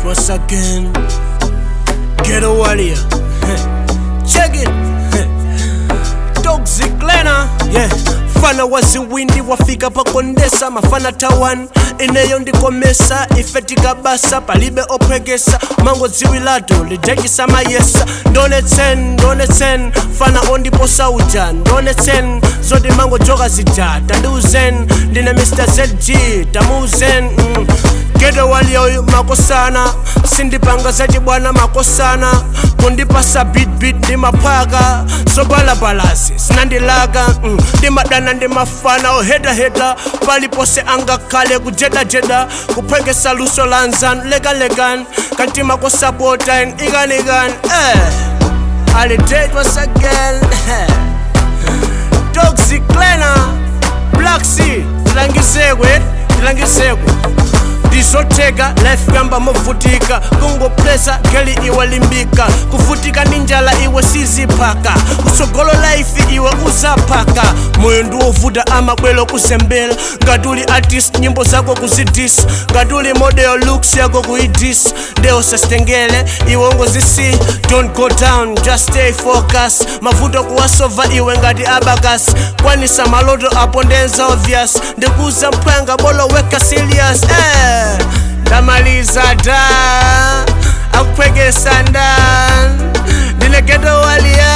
Once again, Ghetto Warrior. Check it. Toxic Lena. Yeah. Fana waziwindi wafika pakondesa mafana tawan ineyo ndikomesa ife tikabasa palibe ophwekesa mango dziwilatu lidekisa mayesa ndonetsen ndonetsen fana ondiposa uja ndonetsen zoti mango joka zija tandiuzen ndine Mr ZG tamuuzen. Ghetto Warrior makosana sindipanga zachibwana makosana kundipasa beat ndimaphaka zobalabalazi zinandilaka. Ndimadana ndimafana ohedaheda palipose angakhale kujedajeda kuphwekesa luso la nzanu lekalekan kantima kosapota ikanikan. Ali dead once again. Toxic Cleaner Black Sea tilangisekwe tilangisekwe ndizotheka life kamba movutika kungopresa geli iwe limbika kuvutika ndi njala iwe siziphaka kusogolo life iwe uzaphaka moyo ndiwovuta amabwelo kuzembela ngati uli artist nyimbo zako kuzidis ngati uli model looks yako kuidis ndewo sasitengele iwe ungozisi don't go down just stay focus mavuto kuwasova iwe ngati abacus kwanisa maloto apo ndenza obvious ndikuza mphwanga bolo weka serious. Ndamaliza da akuphwekesa nda ndine Ghetto Warrior.